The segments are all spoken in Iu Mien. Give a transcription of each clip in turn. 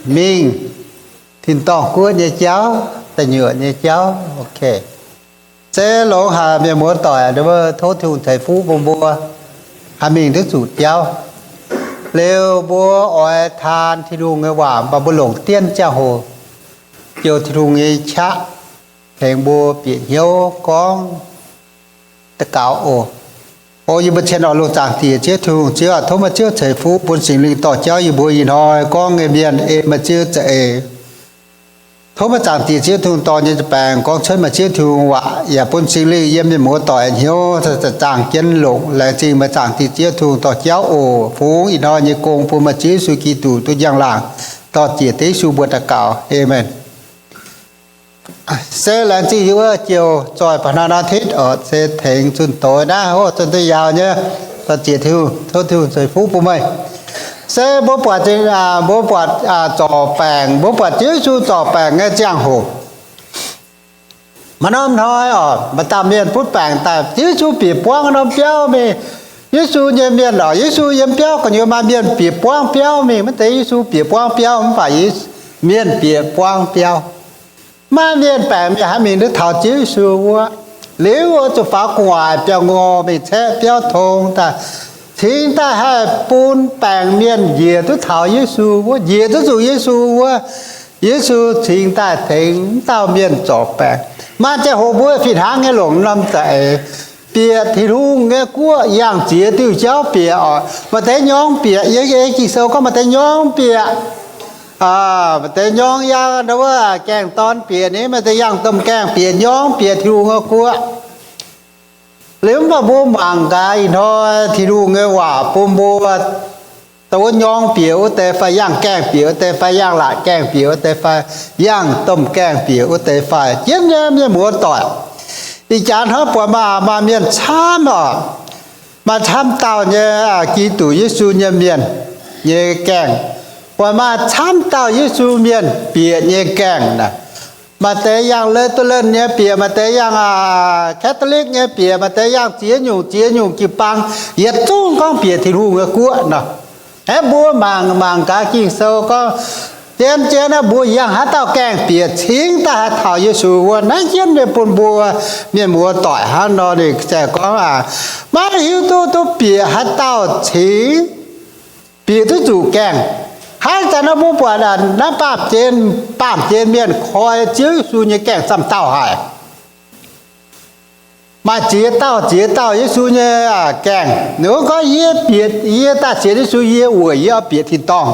mingh tin-dorngh guoqv nyei jauv, da'nyuoqc nyei jauv. Se longx haic mienh muoz doic, tov Tin-Hungh ceix fuqv bun mbuo haih mingh duqv zuqc jauv. Liuz mbuo oix taan Tin-Hungh nyei waac, mv baac mbuo longc dienv ziangh hoc jouh Tin-Hungh nyei qaqv tengx mbuo bieqc hnyouv gorngv daux gaux oc. O yie mbuo cien oix lungh zaangc Diex Ziouv Tin-Hungh, Ziouv aac, tov meih Ziouv ceix fuqv bun Singx Lingh dorh jauv yie mbuo ih hnoi gorngv nyei mienh ei meih Ziouv za'eix. Tov meih zaangc Diex Ziouv Tin-Hungh dorh nyei baengc gorngv cuotv meih Ziouv Tin-Hungh waac, yaac bun Singx Lingh yiem mienh muoz doic hnyouv zaangc jienv longc. Laengz zingh meih zaangc Diex Ziouv Tin-Hungh dorh jauv oc. Fungx ih hnoi nyei gong bun meih Ziouv Yesu Giduc duqv njang-laangc. Dorh Diex Ziouv Yesu mbuo daux gaux. Aamen. Se laengz zingh yie wuov joux zoih ba'hnoi nor hitv oc, se tengx zunh doz naaiv, o, zunh duqv yaauc nyei. Dorh Diex Tin-Hungh, tov Tin-Hungh ceix fuqv bun meih. Se mbuo buatc, mbuo buatc zorc baengc, mbuo buatc Ziouv Yesu zorc baengc nyei ziangh hoc, maaih norm hnoi oc, maaih dauh mienh butv baengc daaih, Ziouv Yesu bieqc buangv norm biauv mingh. Yesu nyei mienh oc, Yesu yiem biauv gu'nyuoz maaih mienh bieqc buangv biauv mingh. Maiv zeiz Yesu bieqc buangv biauv, mv baac mienh bieqc buangv biauv. Maaih mienh baengc mienh haih mingh duqv taux Ziouv Yesu wuov. Liuz oix zuqc faaux gu'nguaaic biauv-ngorh mingh caeqv biauv tong daaih, cingx daaih haih bun baengc mienh njiec duqv taux Yesu wuov, njiec duqv zuqc Yesu wuov. Yesu cingx daaih tengx wuov dauh mienh zorc baengc. Maaih ziangh hoc mbuo fih hnangv nyei longc norm za'eix bieqc Tin-Hungh nyei guoqv yangh ziex diuh jauv bieqc oc. Maaih deix nyorng bieqc, yie ei Ging-Sou gorngv maaih deix nyorng bieqc, maaih deix nyorng yangh wuov gaengh dorn bieqc ni, maaih deix yangh domh gaengh bieqc, nyorng bieqc Tin-Hungh nyei guoqv. Liuz mv baac mbuo mangc gaax ih hnoi Tin-Hungh nyei waac bun mbuo, dongh wuov nyorng bieqc wuov deix fai yangh gaengh bieqc wuov deix fai yangh laatc gaengh bieqc wuov deix fai yangh domh gaengh bieqc wuov deix fai, jienv nyei mienh muoz doic. Ih jaax hnoi buatc maaih, maaih mienh camv oc. Maaih camv dauh nyei Giduc Yesu nyei mienh nyei gaengh, buatc maaih camv dauh Yesu mienh bieqc nyei gaengh naaic. Maaih deix yangh Lutheran nyei bieqc, maaih deix yangh Catholic nyei bieqc, maaih deix yangh ziex nyungc ziex nyungc jiu-baang, yietc zungv gorngv bieqc Tin-Hungh nyei guoqv nor. Aeqv, mbuo mangc, mangc gaax Ging-Sou gorngv, zien-zien naaiv mbuo yangh haaix dauh gaengh bieqc cingx daaih haih taux Yesu wuov. Naaiv jienv nyei bun mbuo mienh muoz doic hnangv nor ninh se gorngv aqv, maiv hiuv duqv duqv bieqc haaix dauh cingx bieqc duqv zuqc gaengh. Hnangv zanc naaiv mbuo buatc naaiv baamh gen, baamh gen mienh koi Ziouv Yesu nyei gaengh camv dauh haic. Maaih ziex dauh, ziex dauh Yesu nyei gaengh. Ninh gorngv, yie bieqc, yie daaih sienx Yesu, yie weic yie oix bieqc tin-dorngh.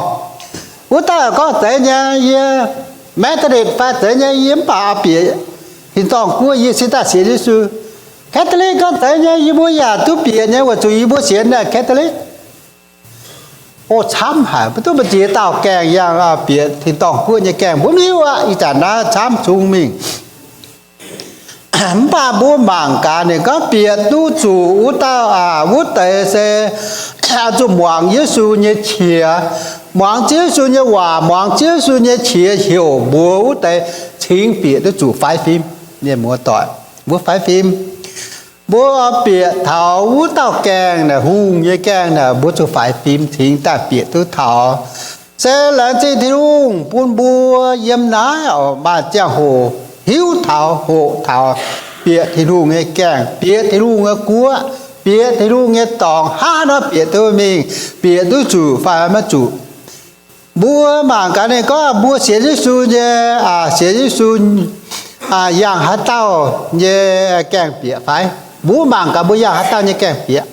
Wuov dauh gorngv, zeiz nyei, yie Methodist fai zeiz nyei, yie mv baac oix bieqc tin-dorngh guoqv, yie cingx daaih sienx Yesu. Catholic gorngv, zeiz nyei, yie mbuo yaac duqv bieqc nyei, weic zuqc yie mbuo sienx Catholic. O, camv haic, maiv duqv maaih ziex dauh gaengh yangh bieqc tin-dorngh guoqv nyei gaengh, mbuo mv hiuv aqv. Ih zanc naaiv camv zungx mingh. Mv baac mbuo mangc gaax ninh gorngv bieqc duqv zuqc wuov dauh, wuov deix se zuqc muangx Yesu nyei qiex, muangx Ziouv Yesu nyei waac, muangx Ziouv Yesu nyei qiex heuc mbuox wuov deix cingx bieqc duqv zuqc faix fim. Mienh muoz doic, mbuo faix fim. Mbuo bieqc taux wuov dauh gaengh naaic, hungh nyei gaengh naaic, mbuo zuqc faix fim cingx daaih bieqc duqv taux. Se laengz zingh Tin-Hungh bun mbuo yiem naaiv oc, maaih ziangh hoc hiuv taux, hoqc taux, bieqc Tin-Hungh nyei gaengh, bieqc Tin-Hungh nyei guoqv, bieqc Tin-Hungh nyei dorngx, hnangv haaix nor bieqc duqv mingh, bieqc duqv zuqc fai maiv zuqc. Mbuo mangc gaax ninh gorngv mbuo sienx Yesu nyei, sienx Yesu yangh haaix dauh nyei gaengh bieqc fai? Mbuo mangc gaax mbuo yangh haaix dauh nyei gaengh bieqc.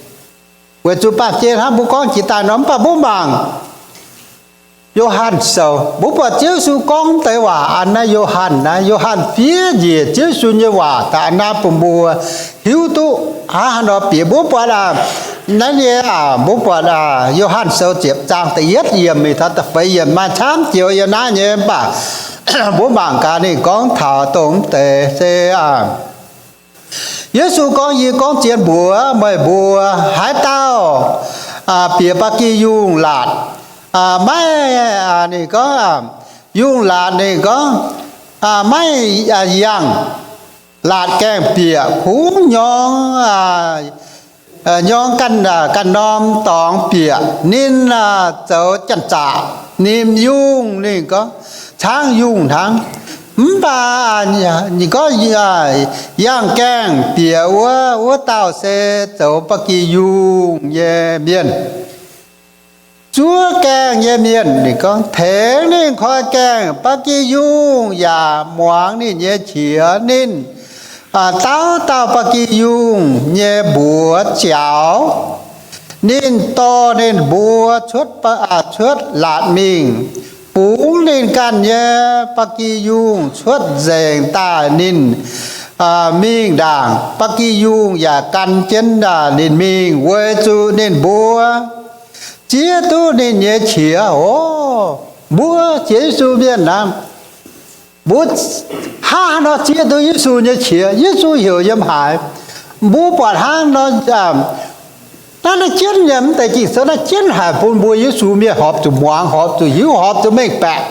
Weic zuqc baamh gen hnangv mbuo gorngv jiex daaih nor, mv baac mbuo mangc Yo^han Sou, mbuo buatc Ziouv Yesu gorngv deix waac an naaiv Yo^han naaiv, Yo^han fiev njiec Ziouv Yesu nyei waac daaih an naaiv bun mbuo hiuv duqv hnangv haaix nor bieqc. Mbuo buatc aac, naaiv nyei aac, mbuo buatc aac, Yo^han Sou ziepc zaang da'yietv yiemc mingh taux da'feix yiemc maaih camv joux yiem naaiv nyei, mv baac mbuo mangc gaax ninh gorngv taux dongh mv deix se aac, Yesu gorngv, yie gorngv zien mbuox meih mbuo, haaix dauh bieqc ba'gi yungh laatc, maiv, ninh gorngv, yungh laatc ninh gorngv, maiv yangh laatc gaengh bieqc, kungx nyorng, nyorng ganh, ganh norm dorngx bieqc, ninh zoux janx-zaqc. Nimc yungh, ninh gorngv, caangv yungh hnangv. Mv baac ninh gorngv, yangh gaengh bieqc wuov, wuov dauh se zoux ba'gi yungh nyei mienh. Zuov gaengh nyei mienh, ninh gorngv, tengx ninh koi gaengh ba'gi yungh yaac muangx ninh nyei qiex. Ninh dauh dauh ba'gi yungh nyei mbuox ziaux. Ninh dorh ninh mbuo cuotv, cuotv laatc mingh, bungx ninh ganh nyei ba'gi yungh cuotv nzengc daaih ninh mingh ndaangc. Ba'gi yungh yaac gan jienv ninh mingh weic zuqc ninh mbuo zieqv duqv ninh nyei qiex oc. Mbuo sienx Yesu mienh naaiv, mbuo hnangv haaix nor zieqv duqv Yesu nyei qiex? Yesu heuc yiem haaix? Mbuo buatc hnangv nor, naaiv, naaiv jienv nyei, mv deix Ging-Sou naaiv jienv haic bun mbuo Yesu mienh horpc zuqc muangx, horpc zuqc hiuv, horpc zuqc mengh baeqc.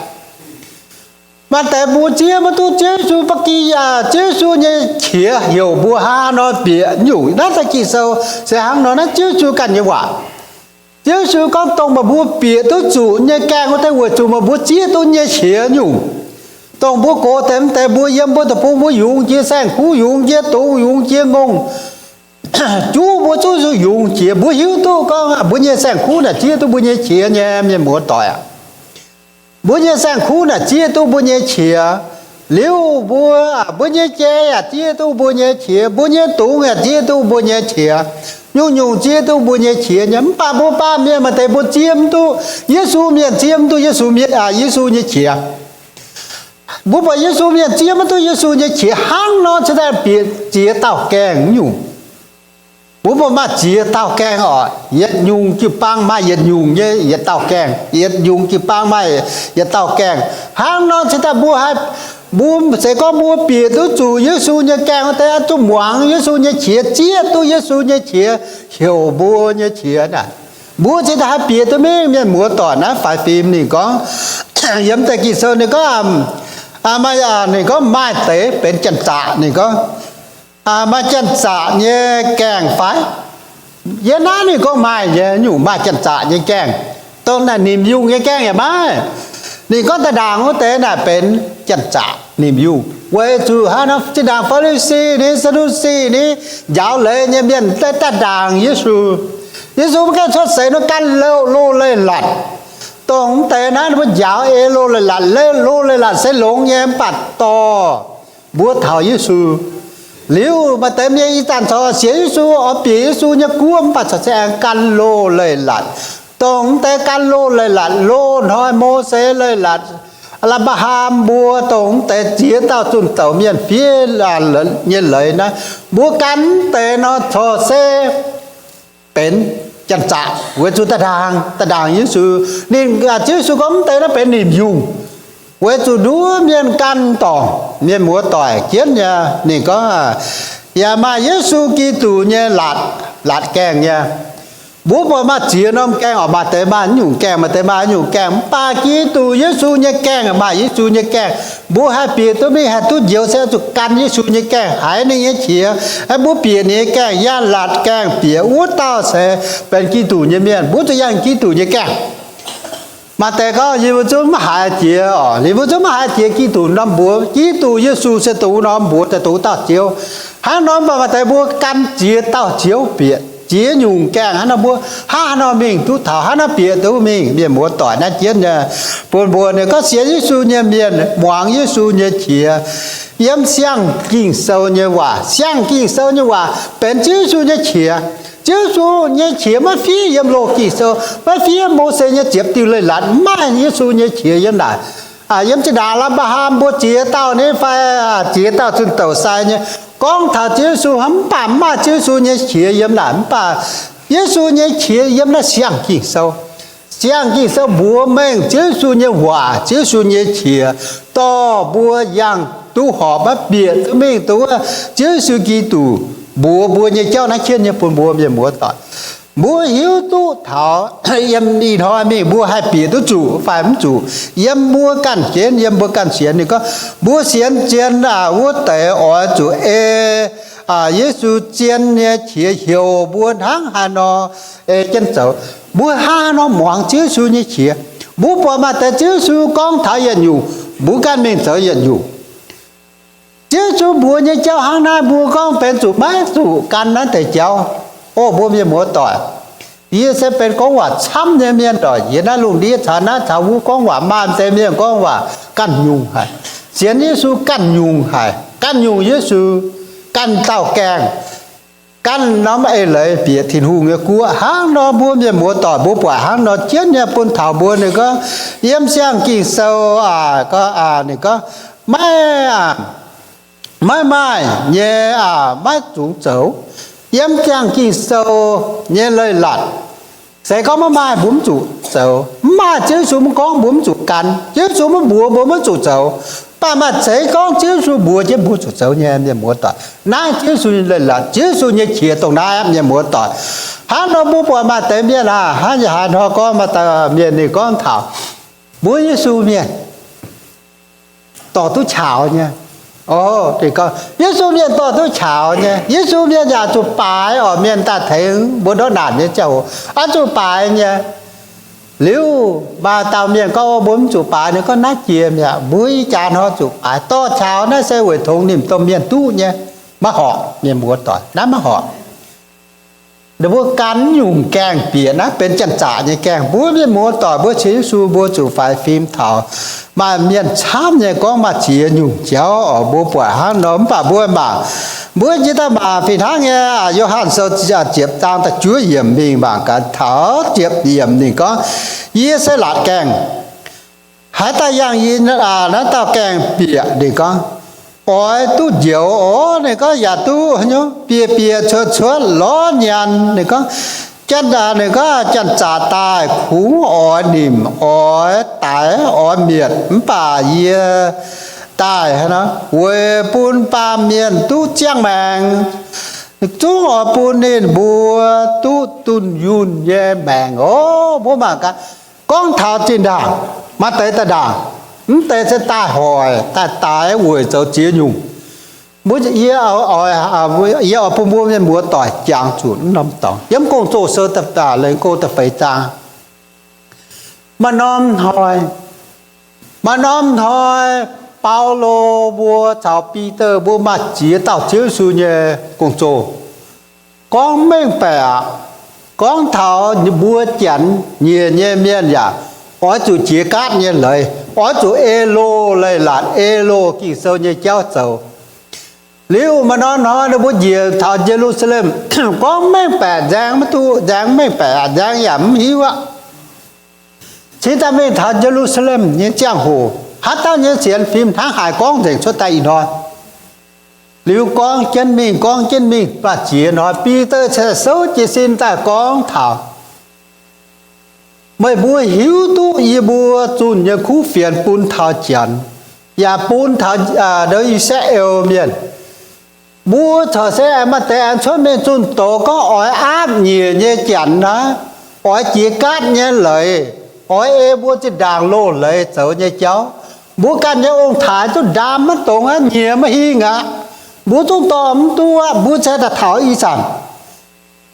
Maaih deix mbuo zieqv maiv duqv Ziouv Yesu ba'gi, Ziouv Yesu nyei qiex heuc mbuo hnangv haaix nor bieqc nyungc. Naaiv deix Ging-Sou se hnangv nor, naaiv Ziouv Yesu ganh nyei waac. Ziouv Yesu gorngv dongh meih mbuo bieqc duqv zuqc nyei gaengh wuov deix weic zuqc meih mbuo zieqv duqv nyei qiex nyungc. Dongh mbuo gox deix mv deix mbuo yiem mbuo deic-bung mbuo yungz jiex saeng-kuv, yungz jiex dungz, yungz jiex ngongh, juv mbuo zuqc yungz jiex. Mbuo hiuv duqv gorngv mbuo nyei saeng-kuv naaic zieqv duqv mbuo nyei qiex nyei, mienh muoz-doic aac. Mbuo nyei saeng-kuv naaic zieqv duqv mbuo nyei qiex. Liuz mbuo, mbuo nyei jai yaac zieqv duqv mbuo nyei qiex, mbuo nyei dungz yaac zieqv duqv mbuo nyei qiex. Nyungc-nyungc zieqv duqv mbuo nyei qiex nyei. Mv baac mbuo baamh mienh maaih deix mbuo zieqv mv duqv, Yesu mienh zieqv mv duqv Yesu mienh, Yesu nyei qiex. Mbuo buatc Yesu mienh zieqv maiv duqv Yesu nyei qiex hnangv nor cingx daaih bieqc ziex dauh gaengh nyungc. Mbuo buatc maaih ziex dauh gaengh oc. Yietc nyungc jiu-baang maaih yietc nyungc nyei yietc dauh gaengh. Yietc nyungc jiu-baang maaih yietc dauh gaengh. Hnangv nor cingx daaih mbuo haih, mbuo se gorngv mbuo bieqc duqv zuqc Yesu nyei gaengh wuov deix, zuqc muangx Yesu nyei qiex, zieqv duqv Yesu nyei qiex, heuc mbuo nyei qiex naaic, mbuo cingx daaih haih bieqc duqv mingh. Mienh muoz-doic, naaiv faix fim ninh gorngv, yiem deix Ging-Sou ninh gorngv, maaih, ninh gorngv maaih deix benx janx-zaqc. Ninh gorngv, maaih janx-zaqc nyei gaengh fai? Yiem naaiv ninh gorngv maaih nyei nyungc, maaih janx-zaqc nyei gaengh. Dongh naaic nimc yungh nyei gaengh yaac maaih. Ninh gorngv daaih ndaangc wuov deix naaic benx janx-zaqc nimc yungh. Weic zuqc hnangv nor zinh ndaangc Faa^li^si ni, Saa^ndu^si ni, njaaux leiz nyei mienh daaih ndaangc Yesu. Yesu maiv gaengh cuotv seix nor gan loz, loz leiz-latc. Dongh mv deix naaiv mbuo njaaux ei loz leiz-latc, loz leiz-latc se longx nyei, mv baac dorh mbuo taux Yesu. Liuz maaih deix mienh ih zanc corc sienx Yesu, oix bieqc Yesu nyei guoqv, mv baac corc se aengx gan loz leiz-latc. Dongh mv deix gan loz leiz-latc, loz-hnoi Mose leiz-latc, Apc^laa^ham mbuo, dongh mv deix ziex dauh zunh douz mienh fiev nyei leiz naaiv, mbuo gan mv deix nor corc se benx janx-zaqc weic zuqc daaih ndaangc, daaih ndaangc Yesu. Ninh, Ziouv Yesu gorngv mv deix naaiv benx nimc yungh, weic zuqc nduov mienh ganh dorngc. Mienh muoz-doic jienv nyei, ninh gorngv, yaac maaih Yesu Giduc nyei latc, latc gaengh nyei. Mbuo buatc maaih ziex norm gaengh oc, maaih deix maaih nyungc gaengh, maaih deix maaih nyungc gaengh. Mv baac Giduc Yesu nyei gaengh, maaih Yesu nyei gaengh. Mbuo haih bieqc duqv mingh haih duqv njoux se oix zuqc gan Yesu nyei gaengh, haiz ninh nyei qiex. Mbuo bieqc ninh nyei gaengh, yangh latc gaengh bieqc, wuov dauh se benx Giduc nyei mienh. Mbuo zuqc yangh Giduc nyei gaengh. Maaih deix gorngv, yie mbuo zungv maiv haiz jiex oc, yie mbuo zungv maiv haiz jiex Giduc norm mbuox. Giduc Yesu se dongh norm mbuox daaih dongh dauh Ziouv. Hnangv nor mv baac maaih deix mbuo gan ziex dauh Ziouv bieqc, ziex nyungc gaengh. Hnangv nor mbuo hnangv haaix nor mingh duqv taux, hnangv haaix nor bieqc duqv mingh? Mienh muoz-doic, naaiv jienv nyei bun mbuo. Ninh gorngv sienx Yesu nyei mienh muangx Yesu nyei qiex, yiem siang Ging-Sou nyei waac. Siang Ging-Sou nyei waac benx Ziouv Yesu nyei qiex. Ziouv Yesu nyei qiex maiv fiev yiem loz Ging-Sou, maiv fiev Mose nyei ziepc diuh leiz-latc, mv maaih Yesu nyei qiex yiem naaic. Yiem zinh ndaangc Apc^laa^ham mbuo ziex dauh ni fai ziex dauh zunh douz sai nyei gorngv taux Ziouv Yesu, mv baac mv maaih Ziouv Yesu nyei qiex yiem naaic. Mv baac Yesu nyei qiex yiem naaiv siang Ging-Sou. Siang Ging-Sou mbuox mengh Ziouv Yesu nyei waac, Ziouv Yesu nyei qiex, dorh mbuo yangh duqv horpc, maiv bieqc duqv mingh duqv wuov Ziouv Yesu Giduc mbuox mbuo nyei jauv naaiv jienv nyei bun mbuo mienh muoz-doic. Mbuo hiuv duqv taux yiem ih hnoi mingh mbuo haih bieqc duqv zuqc fai mv zuqc, yiem mbuo ganh jienv, yiem mbuo ganh sienx. Ninh gorngv mbuo sienx zien wuov deix oix zuqc ei Yesu zien nyei qiex heuc mbuo hnangv haaix nor ei jienv zoux. Mbuo hnangv haaix nor muangx Ziouv Yesu nyei qiex? Mbuo buatc maaih deix Ziouv Yesu gorngv taux yietc nyungc, mbuo ganh mingh zoux yietc nyungc. Ziouv Yesu mbuox nyei jauv hnangv naaiv, mbuo gorngv benx zuqc maiv zuqc gan naaiv deix jauv. O mbuo mienh muoz-doic, yie se benx gorngv waac camv nyei mienh doic. Yie naaiv lungh ndiev caux naaiv caux wuov gorngv waac, maaih deix mienh gorngv waac ganh nyungc haic, sienx Yesu ganh nyungc haic, ganh nyungc Yesu, ganh dauh gaengh, ganh norm eix leiz bieqc Tin-Hungh nyei guoqv. Hnangv nor mbuo mienh muoz-doic mbuo buatc hnangv nor jienv nyei bun taux mbuo ninh gorngv, yiem siang Ging-Sou aac, ninh gorngv, maiv, maiv maaih nyei aac, maiv zungx zoux. Yiem siang Ging-Sou nyei leiz-latc, se gorngv maiv maaih mbuo mv zuqc zoux. Mv maaih Ziouv Yesu mv gorngv mbuo mv zuqc gan, Ziouv Yesu mv mbuox mbuo mv zuqc zoux. Mv baac maaih zeiz gorngv Ziouv Yesu mbuox jienv mbuo zuqc zoux nyei, mienh muoz-doic. Naaiv Ziouv Yesu nyei leiz-latc, Ziouv Yesu nyei qiex dongh naaiv, mienh muoz-doic. Hnangv nor mbuo buatc maaih deix mienh aac, hnangv yie haaix hnoi gorngv maaih dauh mienh ninh gorngv taux mbuo Yesu mienh dorh duqv qaux nyei. O, ninh gorngv Yesu mienh dorh duqv qaux nyei. Yesu mienh yaac zuqc baaix oc, mienh daaih tengx mbuo ndortv naanc nyei ziangh hoc oix zuqc baaix nyei. Liuz maaih dauh mienh gorngv, o, mbuo mv zuqc baaix. Ninh gorngv, naaiv jiex mi'aqv, mbuo ih jaax hnoi zuqc baaix. Dorh qaux naaiv se weic tongx nimc domh mienh duqv nyei. Maiv horpc, mienh muoz-doic, naaiv maiv horpc. Ninh mbuo gan nyungc gaengh bieqc naaiv benx janx-zaqc nyei gaengh. Mbuo mienh muoz-doic mbuo sienx Yesu mbuo zuqc faix fim taux. Maaih mienh camv nyei gorngv maaih ziex nyungc jauv oc, mbuo buatc hnangv nor. Mv baac mbuo mangc, mbuo jiex daaih mangc fih hnangv nyei Yo^han Sou ziepc zaang da'juov yiemc mingh mangc gaax taux ziepc yiemc ninh gorngv, yie se laatc gaengh. Haaix dauh yangh yie, naaiv dauh gaengh bieqc, ninh gorngv, oix duqv njoux oc. Ninh gorngv yaac duqv bieqc bieqc cuotv cuotv lorz nyaanh. Ninh gorngv, janx, ninh gorngv janx-zaqc daaih kungx oix nimc, oix daix, oix mietc, mv baac yie daaih weic bun baamh mienh duqv ziangh maengc, zungv oix bun ninh mbuo duqv dunh yunh nyei maengc oc. Mbuo mangc gaax, gorngv taux zinh ndaangc, maaih deix daaih ndaangc, mv deix se daaih hoic daaih daix weic zoux ziex nyungc. Mbuo, yie oix bun mbuo mienh muoz-doic jangx zuqc norm dorngx yiem Gong-Zoh Sou da'faam, Gong-Zoh da'feix zaang. Maaih norm hnoi, maaih norm hnoi Baulo mbuo caux Bide mbuo maaih ziex dauh Ziouv Yesu nyei gong-zoh. Gorngv mengh baeqc aqv. Gorngv taux mbuo janx nyiec nyei mienh yaac oix zuqc jiex gaatv nyei leiz, oix zuqc ei loz leiz-latc, ei loz Ging-Sou nyei jauv zoux. Liuz maaih norm hnoi ninh mbuo njiec taux Ye^lu^saa^lem, gorngv mengh baeqc nzaeng maiv duqv, nzaeng mengh baeqc aqv, nzaeng yaac mv hiuv aqv. Cingx daaih mingh taux Ye^lu^saa^lem nyei ziangh hoc, haaix dauh nyei sienx fim hnangv haaix gorngv nzengc cuotv daaih ih hnoi. Liuz gorngv jienv mingh, gorngv jienv mingh, mv baac ziex hnoi Bide cingx souv jiez sin daaih gorngv taux, meih mbuo hiuv duqv yie mbuo zunh nyei kuv fienx bun taux janx, yaac bun taux I^saa^laa^en Mienh. Mbuo corc se aengx maaih deix aengx cuotv mengh zunh doz gorngv oix aapv nyiec nyei janx naaiv, oix jiex gaatv nyei leiz, oix ei mbuo zinh ndaangc loz-leiz zoux nyei jauv. Mbuo ganh nyei ong-taaix duqv ndaam maiv dongz aqv, nyiec maiv hingh aqv. Mbuo zungv dorh mv duqv aqv. Mbuo cingx daaih taux ih zanc,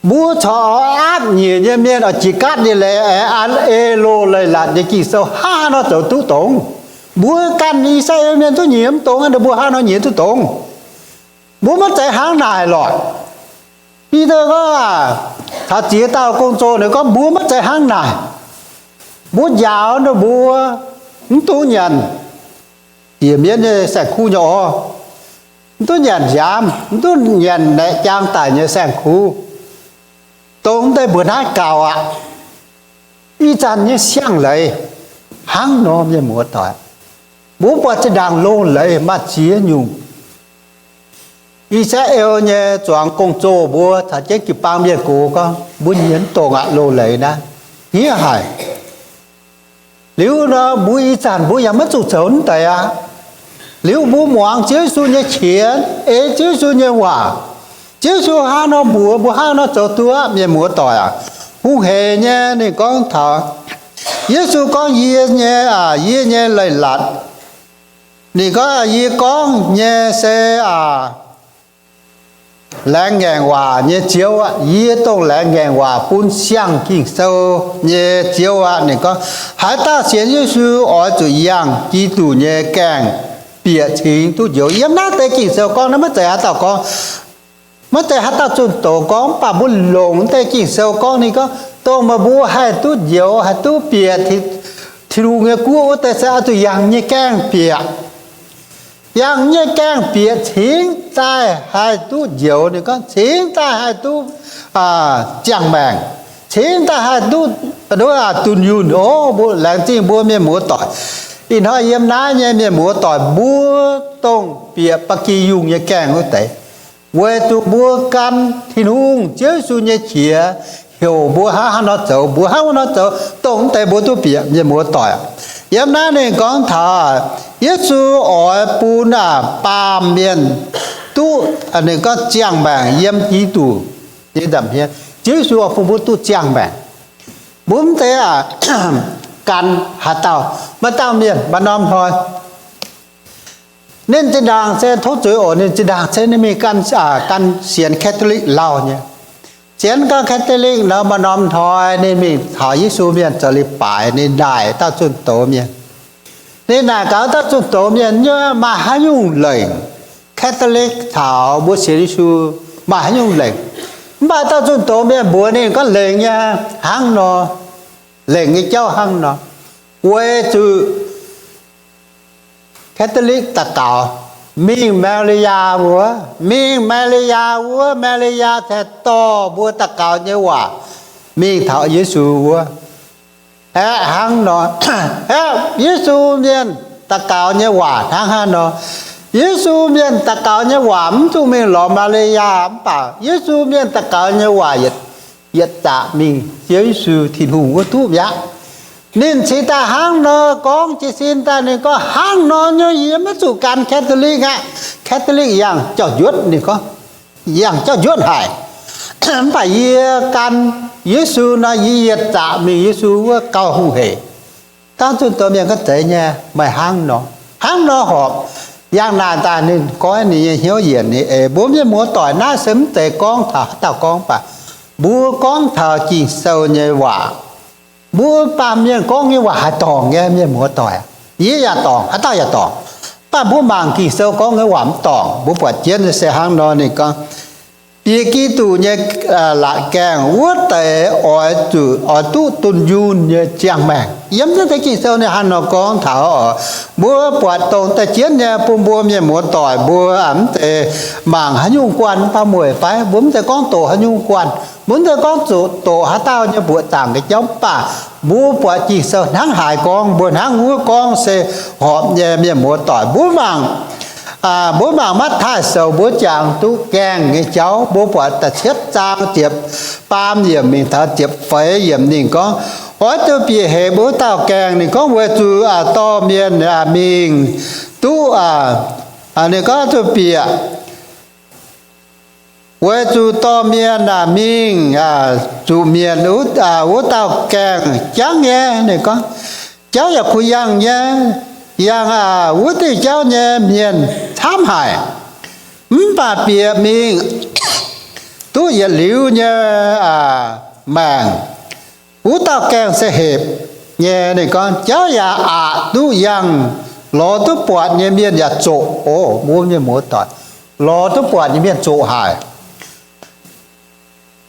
mbuo corc oix aapv nyiec nyei mienh oix jiex gaatv nyei leiz, aengx an ei loz leiz-latc nyei Ging-Sou, hnangv haaix nor zoux duqv dongz? Mbuo ganh I^saa^laa^en Mienh duqv nyiec mv dongz aqv, ninh mbuo hnangv haaix nor nyiec duqv dongz? Mbuo maiv zeiz hnangv naaic lorqc. Bide gorngv, taux ziex dauh gong-zoh ninh gorngv, mbuo maiv zeiz hnangv naaic. Mbuo njaaux ninh mbuo mv duqv nyanc njiec mienv nyei saeng-kuv nyei orv, mv duqv nyanc nziaamv, mv duqv nyanc naeqc jaang daic nyei saeng-kuv, dongh mv deix mbuoqc naaiv gaux aqv. Ih zanc nyei siang-leiz hnangv nor, mienh muoz-doic, mbuo buatc zinh ndaangc loz-leiz maaih ziex nyungc. I^saa^laa^en nyei zuangx gong-zoh mbuo caux jienv jiu-baang mienh gox gorngv, mbuo nyiec mv dongz aqv, loz-leiz naaiv fiev haic. Liuz nor mbuo ih zanc mbuo yaac maiv zuqc zoux mv deix aqv. Liuz mbuo muangx Ziouv Yesu nyei qiex, ei Ziouv Yesu nyei waac. Ziouv Yesu hnangv nor mbuox mbuo hnangv nor zoux duqv, mienh muoz-doic aac. Hungh heic nyei ninh gorngv taux, Yesu gorngv, yie nyei, yie nyei leiz-latc. Ninh gorngv, yie gorngv nyei se aac, laengz ngaengc waac nyei Ziouv aqv. Yie dongh laengz ngaengc waac bun siang Ging-Sou nyei Ziouv aqv. Ninh gorngv, haaix dauh sienx Yesu oix zuqc yangh Giduc nyei gaengh bieqc cingx duqv njoux. Yiem naaiv deix Ging-Sou gorngv naaiv, maiv zeiz haaix dauh gorngv, maiv zeiz haaix dauh zunh doz gorngv, mv baac mbuo longc deix Ging-Sou gorngv. Ninh gorngv, dongh meih mbuo haih duqv njoux, haih duqv bieqc Tin-Hungh nyei guoqv wuov deix se oix zuqc yangh nyei gaengh bieqc. Yangh nyei gaengh bieqc cingx daaih haih duqv njoux. Ninh gorngv, cingx daaih haih duqv ziangh maengc, cingx daaih haih duqv dunh yunh. O, mbuo laengz zingh mbuo mienh muoz-doic. Ih hnoi yiem naaiv nyei mienh muoz-doic, mbuo dongh bieqc ba'gi yungh nyei gaengh wuov deix, weic zuqc mbuo gan Tin-Hungh, Ziouv Yesu nyei qiex heuc mbuo hnangv haaix nor zoux, mbuo hnangv wuov nor zoux, dongh wuov deix mbuo duqv bieqc, mienh muoz-doic. Yiem naaiv ninh gorngv taux Yesu oix bun baamh mienh duqv, ninh gorngv ziangh maengc yiem Giduc nyei nza'hmien. Ziouv Yesu oix bun mbuo duqv ziangh maengc. Mbuo mv zeiz aqv gan haaix dauh, maaih dauh mienh maaih norm hnoi ninh zinh ndaangc se tov zuiz oc, ninh zinh ndaangc se ninh mingh gan, gan sienx Catholic lauh nyei. Sienx gan Catholic nor, maaih norm hnoi ninh mingh taux Yesu mienh zoux leiz-baaix, ninh naaic dauh zunh doz mienh. Ninh naaic gaax dauh zunh doz mienh, nyei maaih haaix nyungc lengc, Catholic caux mbuo sienx Yesu maaih haaix nyungc lengc? Mv baac dauh zunh doz mienh mbuox ninh gorngv, lengc nyei hnangv nor, lengc nyei jauv hnangv nor, weic zuqc Catholic daux gaux mingh Maa^li^yaa wuov, mingh Maa^li^yaa wuov, Maa^li^yaa cingx dorh mbuo daux gaux nyei waac mingh taux Yesu wuov. Aeqv, hnangv nor, aeqv, Yesu mienh daux gaux nyei waac hnangv haaix nor? Yesu mienh daux gaux nyei waac mv dungx mingh lorz Maa^li^yaa, mv baac Yesu mienh daux gaux nyei waac yietc, yietc zaqc mingh Ziouv Yesu Tin-Hungh wuov duqv mi'aqv. Ninh cingx daaih hnangv nor gorngv, jiez sin daaih ninh gorngv, hnangv nor nyei yie maiv zuqc gan Catholic aqv. Catholic yangh jauv-njuotv, ninh gorngv, yangh jauv-njuotv haic. Mv baac yie gan Yesu nor, yie yietc zaqc mingh Yesu wuov gauh hungh heic. Dauh zunh doz mienh gorngv, zeiz nyei, meih hnangv nor, hnangv nor horpc. Yangh naaic daaih ninh goiv ninh nyei hnyouv yienc, ninh eix, mbuo mienh muoz-doic, naaiv se mv zeiz gorngv taux haaix dauh gorngv baac mbuo gorngv taux Ging-Sou nyei waac. Mbuo baamh mienh gorngv nyei waac haih dorngc nyei, mienh muoz-doic. Yie yaac dorngc, haaix dauh yaac dorngc. Mv baac mbuo mangc Ging-Sou gorngv nyei waac mv dorngc. Mbuo buatc jienv nyei se hnangv nor, ninh gorngv, bieqc Giduc nyei laatc gaengh wuov deix oix zuqc, oix duqv dunh yunh nyei ziangh maengc. Yiem naaiv deix Ging-Sou ninh hnangv nor gorngv taux oc. Mbuo buatc dongh daaih jienv nyei bun mbuo mienh muoz-doic mbuo mv zeiz mangc haaix nyungc guanh, mv baac mueic fai mbuo mv zeiz gorngv doqc haaix nyungc guanh, mbuo mv zeiz gorngv zuqc doqc haaix dauh nyei mbuoqc zaangc nyei jauv, mv baac mbuo buatc Ging-Sou hnangv haaix gorngv, mbuo hnangv wuov gorngv se horpc nyei, mienh muoz-doic. Mbuo mangc, mbuo mangc Matv^taai Sou, mbuo jangx duqv gaengh nyei jauv, mbuo buatc da'cietv zaang ziepc faam yiemc mingh taux ziepc feix yiemc ninh gorngv, oix zuqc bieqc hepc wuov dauh gaengh. Ninh gorngv weic zuqc dorh mienh mingh duqv, ninh gorngv zuqc bieqc, weic zuqc dorh mienh mingh zuqc mietc wuov dauh gaengh jangv nyei. Ninh gorngv, jauv yaac kuh yangh nyei, yangh wuov diuh jauv nyei mienh camv haic. Mv baac bieqc mingh duqv yietc liuz nyei maengc, wuov dauh gaengh se hepc nyei. Ninh gorngv, jauv yaac aqc duqv yangh, lorz duqv buatc nyei mienh yaac zoqc. O, mbuo mienh muoz-doic, lorz duqv buatc nyei mienh zoqc haic.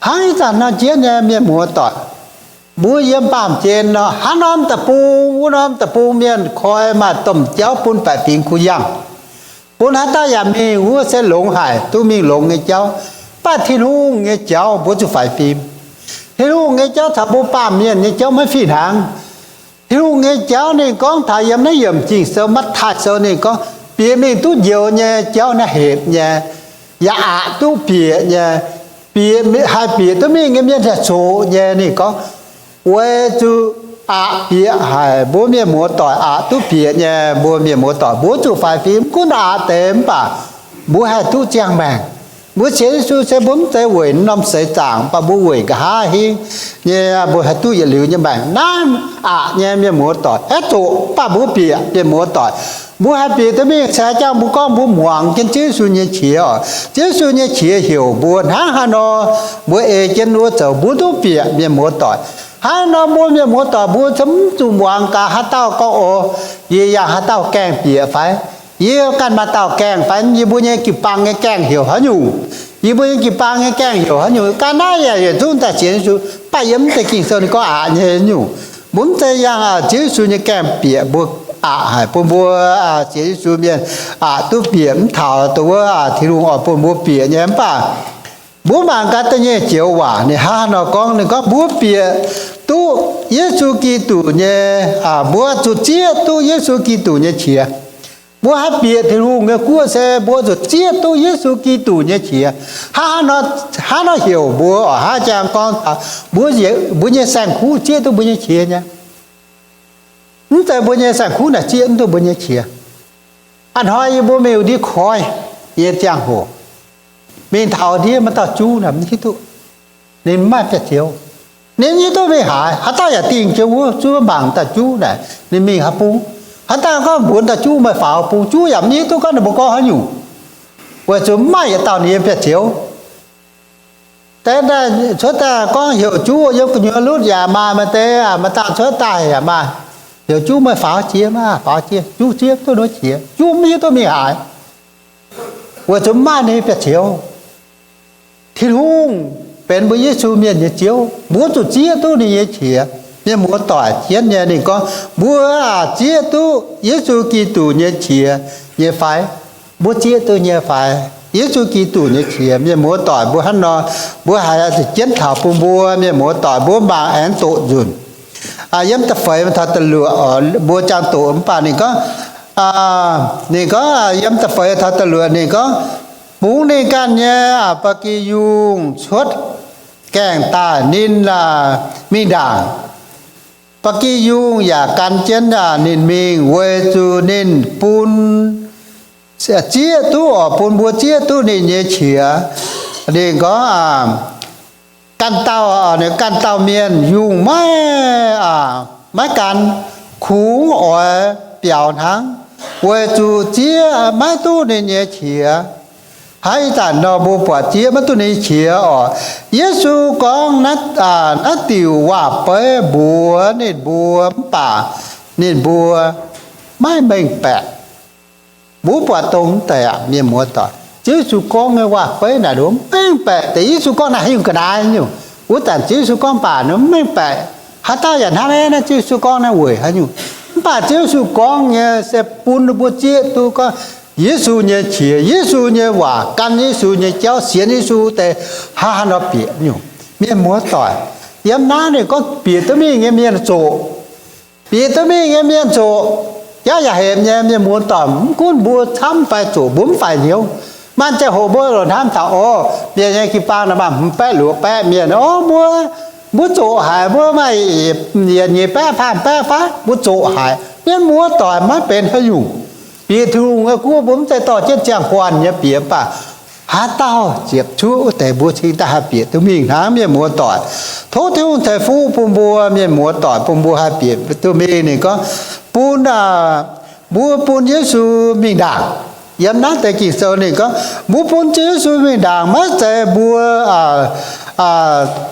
Hnangv ih zanc nor jienv nyei, mienh muoz-doic, mbuo yiem baamh gen nor, haaix norm deic-bung, wuov norm deic-bung mienh koi maaih domh jauv bun baeqc fingx kuh yangh, bun haaix dauh yaac mingh wuov se longx haic, duqv mingh longx nyei jauv. Mv baac Tin-Hungh nyei jauv mbuo zuqc faix fim. Tin-Hungh nyei jauv caux mbuo baamh mienh nyei jauv maiv fih hnangv. Tin-Hungh nyei jauv ninh gorngv taux yiem naaiv yiemc Ging-Sou, Matv^taai Sou ninh gorngv, bieqc mingh duqv njoux nyei jauv naaiv hepc nyei, yaac aqc duqv bieqc nyei. Bieqc, haih bieqc duqv mingh nyei mienh yaac zoqc nyei. Ninh gorngv, weic zuqc aqc bieqc haic, mbuo mienh muoz-doic, aqc duqv bieqc nyei mbuo mienh muoz-doic, mbuo zuqc faix fim. Mv gunv aqc deix mv baac mbuo haih duqv ziangh maengc. Mbuo sienx Yesu se mbuo mv zeiz weic norm seix zaangc, mv baac mbuo weic nqa'haav hingv nyei, mbuo haih duqv yietc liuz nyei maengc. Naaiv aqc nyei, mienh muoz-doic, aeqv, zoqc, mv baac mbuo bieqc, mienh muoz-doic. Mbuo haih bieqc duqv mingh se jangx mbuo gorngv mbuo muangx jienv Ziouv Yesu nyei qiex oc. Ziouv Yesu nyei qiex heuc mbuo hnangv haaix nor, mbuo ei jienv wuov zoux mbuo duqv bieqc, mienh muoz-doic. Hnangv nor mbuo mienh muoz-doic mbuo mv zuqc muangx gaax haaix dauh gorngv, Oc, yie yangh haaix dauh gaengh bieqc fai? Yie ganh maaih dauh gaengh fai? Yie mbuo nyei jiu-baang nyei gaengh heuc haaix nyungc? Yie mbuo nyei jiu-baang nyei gaengh heuc haaix nyungc? Ga'naaiv yaac yietc zungv daaih sienx Yesu, mv baac yiem mv deix Ging-Sou ninh gorngv aqc nyei nyungc. Mbuo mv zeiz yangh Ziouv Yesu nyei gaengh bieqc mbuo aqc haic bun mbuo sienx Yesu mienh aqc duqv bieqc mv taux dongh wuov Tin-Hungh oix bun mbuo bieqc nyei. Mv baac mbuo mangc gaax da'nyeic joux waac ninh hnangv haaix nor gorngv. Ninh gorngv mbuo bieqc duqv Yesu Giduc nyei, mbuo zuqc zieqv duqv Yesu Giduc nyei qiex. Mbuo haih bieqc Tin-Hungh nyei guoqv se mbuo zuqc zieqv duqv Yesu Giduc nyei qiex. Hnangv haaix nor heuc mbuo oc? Hnangv jang gorngv taux mbuo, mbuo nyei saeng-kuv zieqv duqv mbuo nyei qiex nyei. Mv zeiz mbuo nyei saeng-kuv naaic zieqv mv duqv mbuo nyei qiex. A'hnoi yie mbuo mingh ndiev koiv nyei ziangh hoc, mingh taux ndiev maaih dauh juv naaic mv hiuv duqv, ninh mv maaih biauv-zioux. Ninh mv hiuv duqv mingh haaix. Haaix dauh yaac dingh jienv wuov zuov mangc dauh juv naaic ninh mingh haaix bung. Haaix dauh gorngv mbuox dauh juv meih faaux bung, juv yaac mv hiuv duqv gorngv ninh mbuo gorngv haaix nyungc, weic zuqc mv maaih yietc dauh ninh nyei biauv-zioux. Deix daaih cuotv daaih gorngv heuc juv yiem gu'nyuoz lutv yaac maaih, maaih deix maaih dauh cuotv daaih yaac maaih, heuc juv meih faaux jiex maah, faaux jiex, juv zieqv duqv ninh nyei qiex, juv mv hiuv duqv mingh haaix, weic zuqc mv maaih ninh nyei biauv-zioux. Tin-Hungh benx mbuo Yesu mienh nyei Ziouv, mbuo zuqc zieqv duqv ninh nyei qiex. Mienh muoz-doic, jienv nyei ninh gorngv mbuo zieqv duqv Yesu Giduc nyei qiex nyei fai? Mbuo zieqv duqv nyei fai? Yesu Giduc nyei qiex, mienh muoz-doic, mbuo hnangv nor, mbuo haiz zuqc jienv taux bun mbuo mienh muoz-doic mbuo mangc aengx doqc nzunc. Yiem da'feix taux da'luoqc mbuo jangx doqc, mv baac ninh gorngv, ninh gorngv yiem da'feix taux da'luoqc ninh gorngv, bungx ninh ganh nyei ba'gi yungh cuotv gaengh daaih ninh mingh ndaangc. Ba'gi yungh yaac gan jienv ninh mingh weic zuqc ninh bun, zieqv duqv oc, bun mbuo zieqv duqv ninh nyei qiex. Ninh gorngv, ganh dauh, ganh dauh mienh yungh maiv, maiv gan, kungx oix biaux hnangv, weic zuqc zieqv maiv duqv ninh nyei qiex. Hnangv ih zanc nor mbuo buatc zieqv maiv duqv ninh nyei qiex oc. Yesu gorngv naaiv diuc waac-beiv mbuox ninh mbuo, mv baac ninh mbuo maiv mengh baeqc. Mbuo buatc dongh mv deix aqv, mienh muoz-doic. Ziouv Yesu gorngv nyei waac-beiv naaic mv mengh baeqc. Deix Yesu gorngv naaic haaix nyungc ga'naaiv nyungc. Wuov zanc Ziouv Yesu gorngv baac mv mengh baeqc. Haaix dauh yaac hnangv naaiv, Ziouv Yesu gorngv naaiv weic haaix nyungc. Mv baac Ziouv Yesu gorngv nyei se bun mbuo zieqv duqv gorngv Yesu nyei qiex, Yesu nyei waac, gan Yesu nyei jauv, sienx Yesu deix hnangv haaix nor bieqc nyungc. Mienh muoz-doic, yiem naaiv ninh gorngv bieqc duqv mingh nyei mienh zoqc. Bieqc duqv mingh nyei mienh zoqc. Jauv yaac hepc nyei, mienh muoz-doic, mv gunv mbuo camv fai zoqc, mbuo mv faix hnyouv. Maaih ziangh hoc mbuo loc hnamv taux, o, mienh nyei jiu-baang naaic maaih hmz baeqv luoqc baeqv mienh, o, mbuo, mbuo zoqc haic, mbuo maaih yietc nyeic baeqv faam baeqv fai, mbuo zoqc haic. Mienh muoz-doic, maiv benx haaix nyungc. Bieqc Tin-Hungh nyei guoqv mbuo mv zeiz dorh jienv ziangh guanh nyei bieqc, mv baac haaix dauh ziepc zuoqv wuov deix mbuo cingx daaih haih bieqc duqv mingh hnangv, mienh muoz-doic. Tov Tin-Hungh ceix fuqv bun mbuo, mienh muoz-doic, bun mbuo haih bieqc duqv mingh. Ninh gorngv, bun, mbuo bun Yesu mingh ndaangc. Yiem naaiv deix Ging-Sou ninh gorngv, mbuo bun Ziouv Yesu mingh ndaangc, maiv zeiz mbuo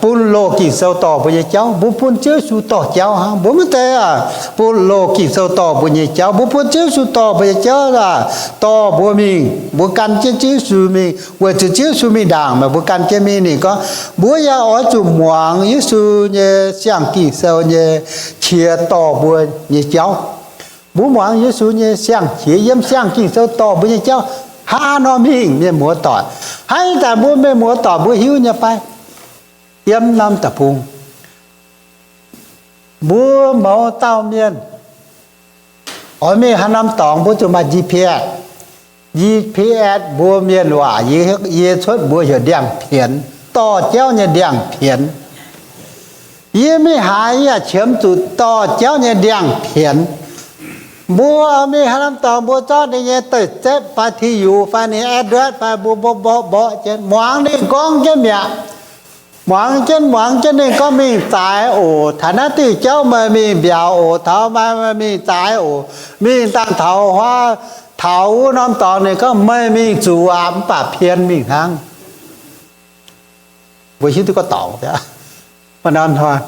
bun loz Ging-Sou dorh mbuo nyei jauv. Mbuo bun Ziouv Yesu dorh jauv hnangv. Mbuo maiv zeiz bun loz Ging-Sou dorh mbuo nyei jauv. Mbuo bun Ziouv Yesu dorh mbuo nyei jauv, dorh mbuo mingh. Mbuo gan jienv Ziouv Yesu mingh, weic zuqc Ziouv Yesu mingh ndaangc, meih mbuo gan jienv mingh. Ninh gorngv, mbuo yaac oix zuqc muangx Yesu nyei siang Ging-Sou nyei qiex dorh mbuo nyei jauv. Mbuo muangx Yesu nyei siang-qiex yiem siang Ging-Sou dorh mbuo nyei jauv hnangv haaix nor mingh, mienh muoz-doic. Hnangv ih zanc mbuo mienh muoz-doic mbuo hiuv nyei fai? Yiem norm deic-bung, mbuo mouz dauh mienh oix mingh haaix norm dorngx mbuo zuqc maaih G P S. G P S mbuo mienh waac, yie cuotv mbuo heuc ndiangx-pienx, dorh jauv nyei ndiangx-pienx. Yie mingh haaix yie yaac qiemx zuqc dorh jauv nyei ndiangx-pienx. Mbuo mingh haaix norm dorngx mbuo zorqv ninh nyei deic-zepv fai ti yux fai ninh address fai mbuo mborqv mborqv jienv muangx ninh gorngv jienv mi'aqv. Muangx jienv muangx jienv ninh gorngv, mingh zaaix oc. Taux naaiv diuh jauv meih mingh mbiaauc oc. Taux meih mingh zaaix oc. Mingh dangh taux huaav, taux wuov norm dorngx, ninh gorngv, meih mingh zuqc aqv, mv baac pien mingh hnangv. Mbuo hiuv duqv gorngv dorngx aqv. Hnangv nor,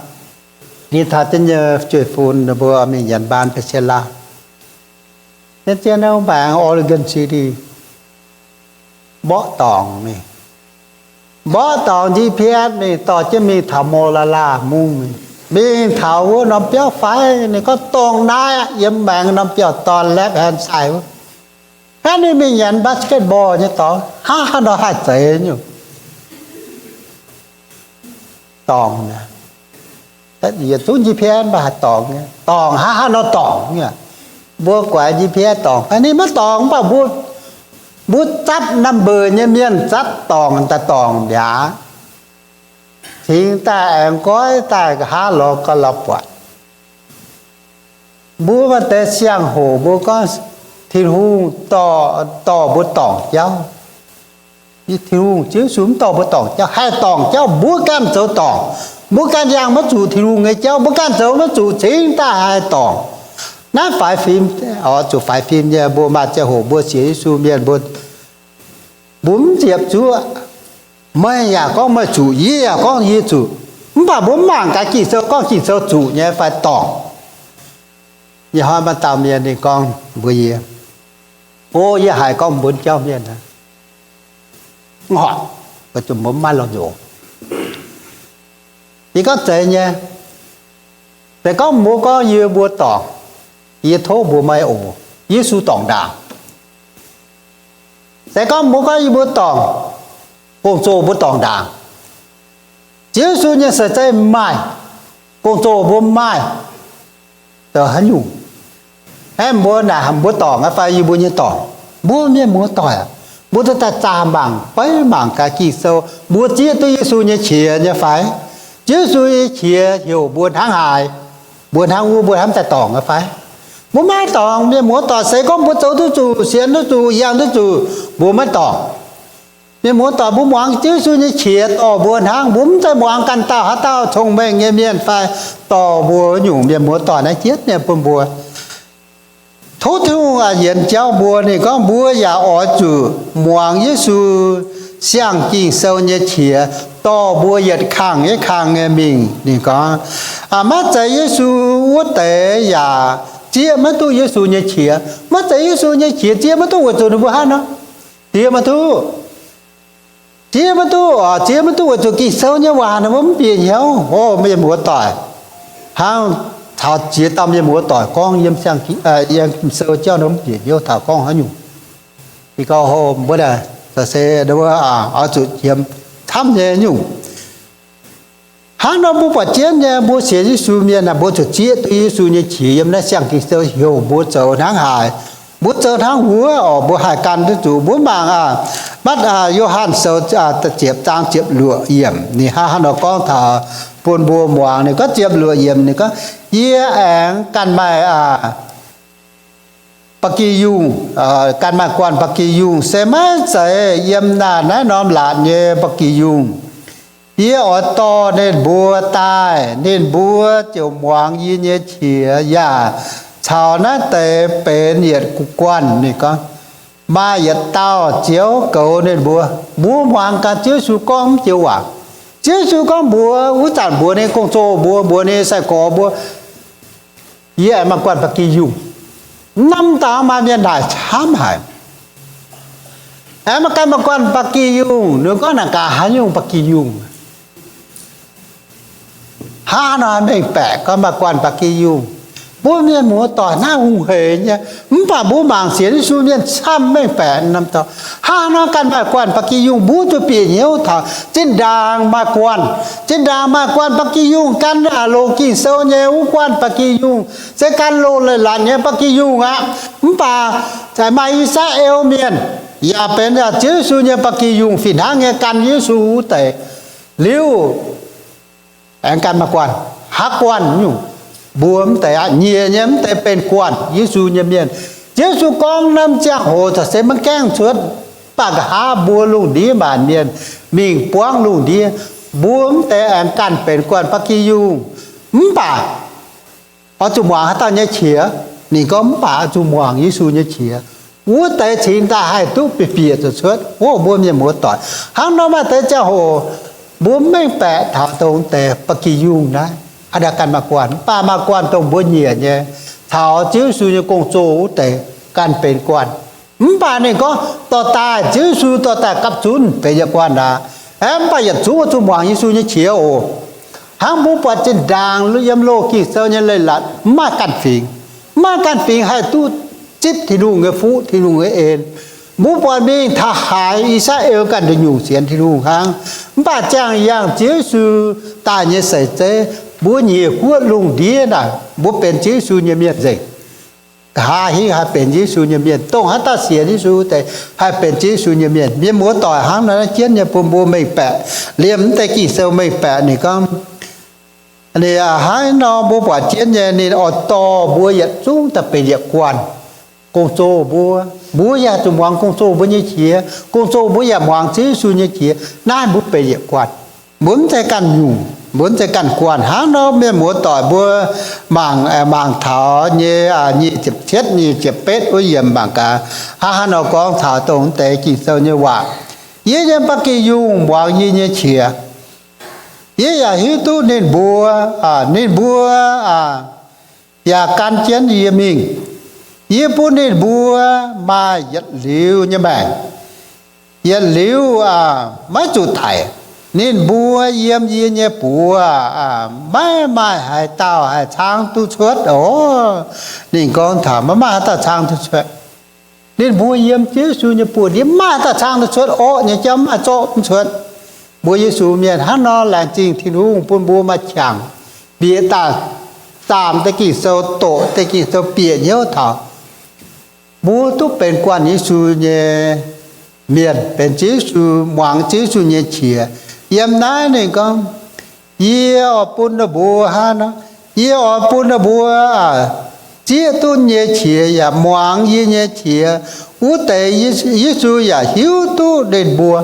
yie taux jienv nyei jueiv-fun ninh mbuo mingh nyanc mbaan bachelor. Yiem zien naaiv baengx Oregon City, mborqv dorngx mingh. Mborqv dorngx G P S mingh dorh jienv mingh taux Molalla mungv mingh. Mingh taux wuov norm biauv fai, ninh gorngv dongh naaiv yiem maengx norm biauv-dorn left hand side wuov. Hnangv ninh mingh nyanc basketball nyei dorngx, hnangv haaix nor haih zeiz nyungc dorngx. Yietc zungv G P S mv baac haih dorngx nyei. Dorngx hnangv haaix nor dorngx nyei. Mbuo guaix G P S dorngx fai? Ninh maiv dorngx, mv baac mbuo, mbuo zatv number nyei mienh zatv dorngx daaih dorngx mbiaauc. Cingx daaih aengx nqoi daaih nqa'haav lorz gauh lorz buatc. Mbuo maaih deix siang-hoc mbuo gorngv Tin-Hungh dorh, dorh mbuo dorngc jauv. Tin-Hungh, Ziouv Yesu mv dorh mbuo dorngc jauv. Haih dorngc jauv mbuo ganh zoux dorngc. Mbuo ganh yangh maiv zuqc Tin-Hungh nyei jauv, mbuo ganh zoux maiv zuqc, cingx daaih haih dorngc. Naaiv faix fim, oix zuqc faix fim nyei. Mbuo maaih ziangh hoc mbuo sienx Yesu mienh, mbuo, mbuo mv ziepc zuoqv. Meih yaac gorngv meih zuqc, yie yaac gorngv yie zuqc. Mv baac mbuo mv mangc gaax Ging-Sou gorngv Ging-Sou zuqc nyei fai dorngc. Ih hnoi maaih dauh mienh ninh gorngv mbuox yie, O, yie haiz gorngv mbuo jauv mienh aqv, mv horpc, weic zuqc mbuo mv maaih lorh nzox. Yie gorngv zeiz nyei. Se gorngv mbuo gorngv yie mbuo dorngc, yie tov mbuox meih oc, Yesu dorngc ndaangc. Se gorngv mbuo gorngv yie mbuo dorngc, gong-zoh mbuo dorngc ndaangc. Ziouv Yesu nyei seix zeiv maaih, gong-zoh mbuo maaih, zoux haaix nyungc? Aeqv, mbuo naaic mbuo dorngc aqv fai yie mbuo nyei dorngc? Mbuo mienh muoz-doic aac, mbuo duqv daaih zaah mangc, beiv mangc gaax Ging-Sou, mbuo zieqv duqv Yesu nyei qiex nyei fai? Ziouv Yesu nyei qiex heuc mbuo hnangv haaix, mbuo hnangv wuov, mbuo hnamv daaih dorngc aqv fai? Mbuo maiv dorngc, mienh muoz-doic. Se gorngv mbuo zoux duqv zuqc, sienx duqv zuqc, yangh duqv zuqc, mbuo maiv dorngc. Mienh muoz-doic, mbuo muangx Ziouv Yesu nyei qiex dorh mbuo hnangv. Mbuo mv zeiz muangx ganh dauh haaix dauh cong-mengh nyei mienh fai dorh mbuo nyungc. Mienh muoz-doic, naaiv jienv nyei bun mbuo. Tov Tin-Hungh yienx jauv mbuo. Ninh gorngv mbuo yaac oix zuqc muangx Yesu siang Ging-Sou nyei qiex dorh mbuo yietc kangh yietc kangh nyei mingh. Ninh gorngv, maiv zeiz Yesu wuov deix yaac zieqv maiv duqv Yesu nyei qiex. Maiv zeiz Yesu nyei qiex zieqv maiv duqv weic zuqc ninh mbuo hnangv nor, zieqv maiv duqv. Zieqv maiv duqv, zieqv maiv duqv weic zuqc Ging-Sou nyei waac ninh mbuo mv bieqc hnyouv. O, mienh muoz-doic, hnangv taux ziex dauh mienh muoz-doic gorngv yiem siang, yiem Ging-Sou jauv ninh mbuo mv bieqc hnyouv taux gorngv haaix nyungc. Ih gau mbuo se oix zuqc qiemx camv nyei nyungc. Hnangv nor mbuo buatc jienv nyei, mbuo sienx Yesu mienh aah, mbuo zuqc zieqv duqv Yesu nyei qiex yiem naaiv siang Ging-Sou heuc mbuo zoux hnangv haaix, mbuo zoux hnangv wuov oc, mbuo haih gan duqv zuqc. Mbuo mangc aac, matv Yo^han Sou ziepc zaang ziepc luoqc yiemc, ninh hnangv haaix nor gorngv taux bun mbuo muangx. Ninh gorngv ziepc luoqc yiemc, ninh gorngv, Yie aengx ganh maaih ba'gi yungh, ganh maaih guanh ba'gi yungh, se maiv zeiz yiem naaiv, naaiv norm laatc nyei ba'gi yungh. Yie oix dorh ninh mbuo daaih, ninh mbuo ziouc muangx yie nyei qiex yaac caux naaiv deix benx yietc guanh. Ninh gorngv, maaih yietc dauh Ziouv goux ninh mbuo. Mbuo muangx gaax Ziouv Yesu gorngv mv joux waac. Ziouv Yesu gorngv mbuox wuov zanc mbuox ninh gong-zoh mbuo, mbuox ninh sai-gorx mbuo, Yie aengx maaih guanh ba'gi yungh. Mv norm dauh maaih mienh naaic camv haic. Aengx maaih ganh maaih guanh ba'gi yungh. Ninh gorngv naaic gaax haaix nyungc ba'gi yungh? Hnangv haaix nor mengh baeqc gorngv maaih guanh ba'gi yungh? Mbuo mienh muoz-doic naaiv hungh hec nyei, mv baac mbuo mangc sienx Yesu mienh camv mengh baeqc norm dorngx. Hnangv haaix nor ganh maaih guanh ba'gi yungh? Mbuo zuqc bieqc hnyouv taux zinh ndaangc maaih guanh, zinh ndaangc maaih guanh ba'gi yungh. Gan aac, loz Ging-Sou nyei wuov guanh ba'gi yungh se gan loz leiz-latc nyei ba'gi yungh aqv. Mv baac maaih I^saa^laa^en Mienh yaac benx Ziouv Yesu nyei ba'gi yungh fih hnangv nyei, gan Yesu wuov deix. Liuz aengx gan maaih guanh, haaix guanh nyungc? Mbuo mv deix aqv, nyiec nyei mv deix benx guanh Yesu nyei mienh. Ziouv Yesu gorngv norm ziangh hoc za'gengh maiv gaengh cuotv, mv baac nqa'haav mbuo lungh ndiev maanc mienh mingh buangv lungh ndiev. Mbuo mv deix aengx ganh benx guanh ba'gi yungh, mv baac oix zuqc muangx haaix dauh nyei qiex? Ninh gorngv, mv baac oix zuqc muangx Yesu nyei qiex. Wuov deix cingx daaih haih duqv bieqc bieqc zuqc cuotv. Ov, mbuo mienh muoz-doic, hnangv nor maaih deix ziangh hoc mbuo mv mengh baeqc taux dongh deix ba'gi yungh naaiv, haaix dauh ganh maaih guanh. Mv baac maaih guanh dongh mbuo nyiec nyei, caux Ziouv Yesu nyei gong-zoh wuov deix ganh benx guanh. Mv baac ninh gorngv dorh daaih, Ziouv Yesu dorh daaih gapv zunv benx yietc guanh aqv. Aeqv, mv baac yietc zungv oix zuqc muangx Yesu nyei qiex oc. Hnangv mbuo buatc zinh ndaangc yiem loz Ging-Sou nyei leiz-latc, mv maaih ganh fingx, mv maaih ganh fingx haih duqv zipv Tin-Hungh nyei fuqv, Tin-Hungh nyei en. Mbuo buatc mingh taux haaix, I^saa^laa^en ganh nduqc nyungc sienx Tin-Hungh hnangv. Mv baac ziangh yangh Ziouv Yesu daaih nyei seix zeiv, mbuo nyiec guoqv lungh ndiev naaic, mbuo benx Ziouv Yesu nyei mienh nzengc. Nqa'haav hingv haih benx Yesu nyei mienh, dongh haaix dauh sienx Yesu deix haih benx Ziouv Yesu nyei mienh. Mienh muoz-doic, hnangv naaiv jienv nyei bun mbuo mengh baeqc liemh mv deix Ging-Sou mengh baeqc ninh gorngv, ninh hnangv nor mbuo buatc jienv nyei, ninh oix dorh mbuo yietc zungv daaih benx yietc guanh. Gong-zoh mbuo, mbuo yaac zuqc muangx gong-zoh mbuo nyei qiex, gong-zoh mbuo yaac muangx Ziouv Yesu nyei qiex. Naaiv mbuo benx yietc guanh. Mbuo mv zeiz ganh nyungc, mbuo mv zeiz ganh guanh. Hnangv nor mienh muoz-doic mbuo mangc, mangc taux nyei nyic ziepc cietv, nyic ziepc betv wuov yiemc mangc gaax, hnangv haaix nor gorngv taux dongh deix Ging-Sou nyei waac. Yie yiem ba'gi yungh muangx yie nyei qiex. Yie yaac hiuv duqv ninh mbuo, ninh mbuo yaac gan jienv yie mingh. Yie bun ninh mbuo maaih yietc liuz nyei maengc, yietc liuz maiv zuqc daic. Ninh mbuo yiem yie nyei buoz maiv maaih haaix dauh haih caangv duqv cuotv oc. Ninh gorngv taux maiv maaih haaix dauh caangv duqv cuotv. Ninh mbuo yiem Ziouv Yesu nyei buoz ndiev maiv maaih haaix dauh caangv duqv cuotv. Orqv nyei jauv maiv maaih zorqv duqv cuotv. Mbuo Yesu mienh hnangv nor laengz zingh Tin-Hungh bun mbuo maaih qangx bieqc daaih zaamc deix Ging-Sou, doqc deix Ging-Sou bieqc hnyouv taux mbuo duqv benx guanh Yesu nyei mienh, benx Ziouv Yesu, muangx Ziouv Yesu nyei qiex. Yiem naaiv ninh gorngv, yie oix bun ninh mbuo hnangv nor, yie oix bun ninh mbuo zieqv duqv nyei qiex yaac muangx yie nyei qiex wuov deix, Yesu yaac hiuv duqv ninh mbuo.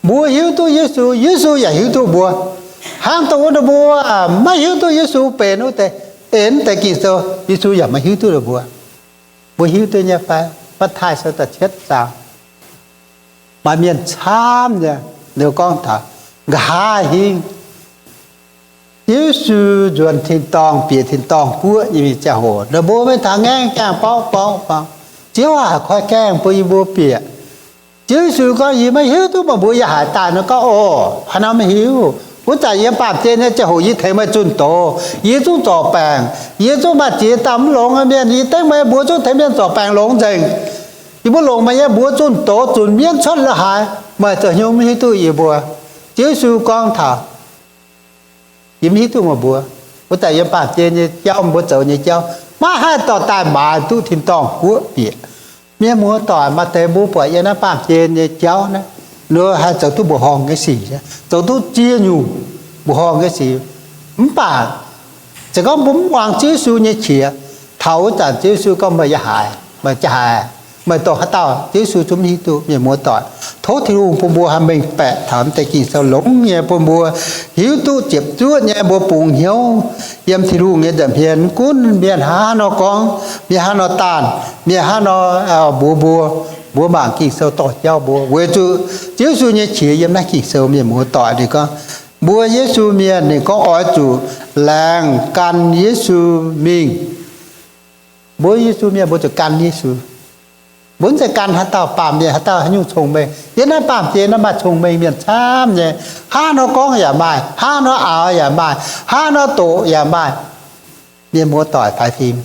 Mbuo hiuv duqv Yesu, Yesu yaac hiuv duqv mbuo. Hnangv dongh wuov ninh mbuo maiv hiuv duqv Yesu benx wuov deix, en deix Ging-Sou, Yesu yaac maiv hiuv duqv ninh mbuo. Mbuo hiuv duqv nyei fai? Matv^taai Sou da'cietv zaang. Maaih mienh camv nyei, ninh gorngv taux nqa'haav hingv Yesu nzuonx tin-dorngh, bieqc tin-dorngh guoqv nyei mingh ziangh hoc, ninh mbuo maiv taux ngaengv gaengh borqv borqv borqv. Ziouv aac, koi gaengh bun yie mbuo bieqc. Ziouv Yesu gorngv, yie maiv hiuv duqv meih mbuo yiem haaix daaih. Ninh gorngv, orqv, haaix nor maiv hiuv? Wuov zanc yiem baamh gen nyei ziangh hoc yie tengx meih zunh doz, yie zungv zorc baengc, yie zungv maaih ziex dauh mv longx nyei mienh, yie dengv meih mbuox zungv tengx mienh zorc baengc longx nzengc. Yie mbuo longc meih nyei mbuox zunh doz zunc mienv cuotv la'haaix. Meih zoux hnyouv mv hiuv duqv yie mbuo. Ziouv Yesu gorngv taux, yie mv hiuv duqv meih mbuo. Wuov zanc yiem baamh gen nyei jauv, mbuo zoux nyei jauv, maiv haih dorh daaih maaiz duqv tin-dorngh guoqv bieqc. Mienh muoz-doic, maaih deix mbuo buatc yiem naaiv baamh gen nyei jauv naaiv, ninh haih zoux duqv mbuoqc horngh nyei sic, zoux duqv ziex nyungc mbuoqc horngh nyei sic. Mv baac se gorngv mbuo mv muangx Ziouv Yesu nyei qiex, taux wuov zanc Ziouv Yesu gorngv, meih yiem haaix, meih yiem haaix, meih dongh haaix dauh, Ziouv Yesu zungv mv hiuv duqv. Mienh muoz-doic, tov Tin-Hungh bun mbuo haih mengh baeqc taux mv deix Ging-Sou longx nyei, bun mbuo hiuv duqv ziepc zuoqv nyei, mbuo bungx hnyouv yiem Tin-Hungh nyei nza'hmien. Gunv mienh hnangv haaix nor gorngv, mienh hnangv haaix nor daanh, mienh hnangv haaix nor mbuox mbuo, mbuo mangc Ging-Sou dorh jauv mbuo, weic zuqc Ziouv Yesu nyei qiex yiem naaiv Ging-Sou. Mienh muoz-doic, ninh gorngv mbuo Yesu mienh, ninh gorngv oix zuqc laengz gan Yesu mingh. Mbuo Yesu mienh mbuo zuqc gan Yesu. Mbuo mv zeiz gan haaix dauh baamh mienh, haaix dauh haaix nyungc cong-mengh. Yiem naaiv baamh gen naaiv maaih cong-mengh mienh camv nyei. Hnangv haaix nor gorngv yaac maaih, hnangv haaix nor aaux yaac maaih, hnangv haaix nor doqc yaac maaih. Mienh muoz-doic faix fim,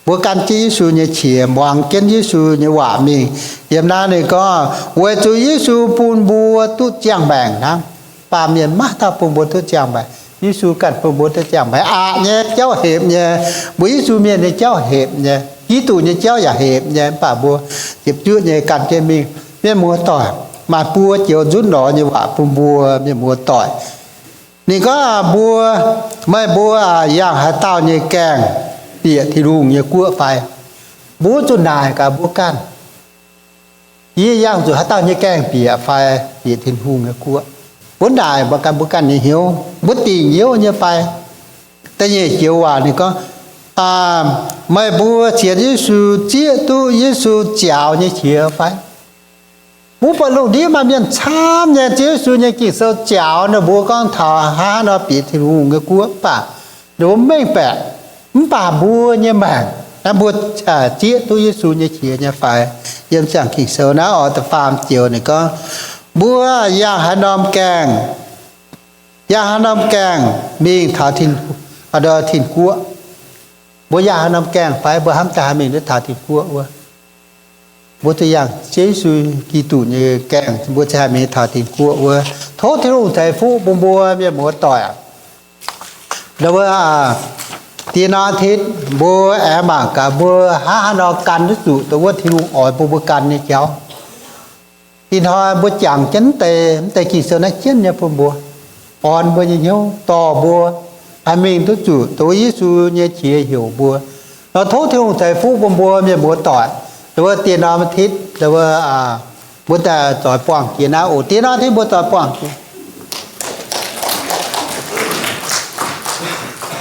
mbuo gan jienv Yesu nyei qiex, muangx jienv Yesu nyei waac mingh. Yiem naaiv ninh gorngv, weic zuqc Yesu bun mbuo duqv ziangh maengc hnangv. Baamh mienh maiv dauh bun mbuo duqv ziangh maengc. Yesu ganh bun mbuo duqv ziangh maengc. Aqc nyei jauv hepc nyei, mbuo Yesu mienh nyei jauv hepc nyei, Giduc nyei jauv yaac hepc nyei. Mv baac mbuo ziepc zuoqv nyei gan jienv mingh. Mienh muoz-doic, maaih buo joux nzutv lorz nyei waac bun mbuo mienh muoz-doic. Ninh gorngv, mbuo, meih mbuo yangh haaix dauh nyei gaengh bieqc Tin-Hungh nyei guoqv fai? Mbuo zuqc naaic gaax mbuo ganh, yie yangh zuqc haaix dauh nyei gaengh bieqc fai bieqc Tin-Hungh nyei guoqv? Mbuo naaic mbuo ganh, mbuo ganh nyei hnyouv, mbuo dingc hnyouv nyei fai? Da'nyeic joux waac ninh gorngv, meih mbuo sienx Yesu zieqv duqv Yesu ziaaux nyei qiex fai? Mbuo buatc lungh ndiev maaih mienh camv nyei, Ziouv Yesu nyei Ging-Sou ziaaux ninh mbuo gorngv taux hnangv haaix nor bieqc Tin-Hungh nyei guoqv, mv baac ninh mbuo mengh baeqc, mv baac mbuo nyei maengc, naaiv mbuo zieqv duqv Yesu nyei qiex nyei fai? Yiem ziangh Ging-Sou naaiv oix da'faam joux ninh gorngv, mbuo yangh haaix norm gaengh, yangh haaix norm gaengh mingh taux Tin-Guoqv. Mbuo yangh haaix norm gaengh fai mbuo hnamv daaih haih mingh duqv taux Tin-Guoqv wuov? Mbuo zuqc yangh Ziouv Yesu Giduc nyei gaengh, mbuo ziouc haih mingh taux Tin-Guoqv wuov. Tov Tin-Hungh ceix fuqv bun mbuo mienh muoz-doic. Wuov, diex norm aa tit mbuo aengx mangc gaax mbuo hnangv haaix nor gan duqv zuqc dongh wuov Tin-Hungh oix bun mbuo gan nyei jauv. Ih hnoi mbuo jangx jienv mv deix, mv deix Ging-Sou naaiv jienv nyei bun mbuo, orn mbuo nyei hnyouv, dorh mbuo haih mingh duqv zuqc dongh wuov Yesu nyei qiex heuc mbuo. Nor tov Tin-Hungh ceix fuqv bun mbuo mienh muoz-doic. Dongh wuov diex norm aa tit, dongh wuov, mbuo daaih zoix buangh jiex naaiv oc. Diex norm aa tit mbuo zoix buangh jiex.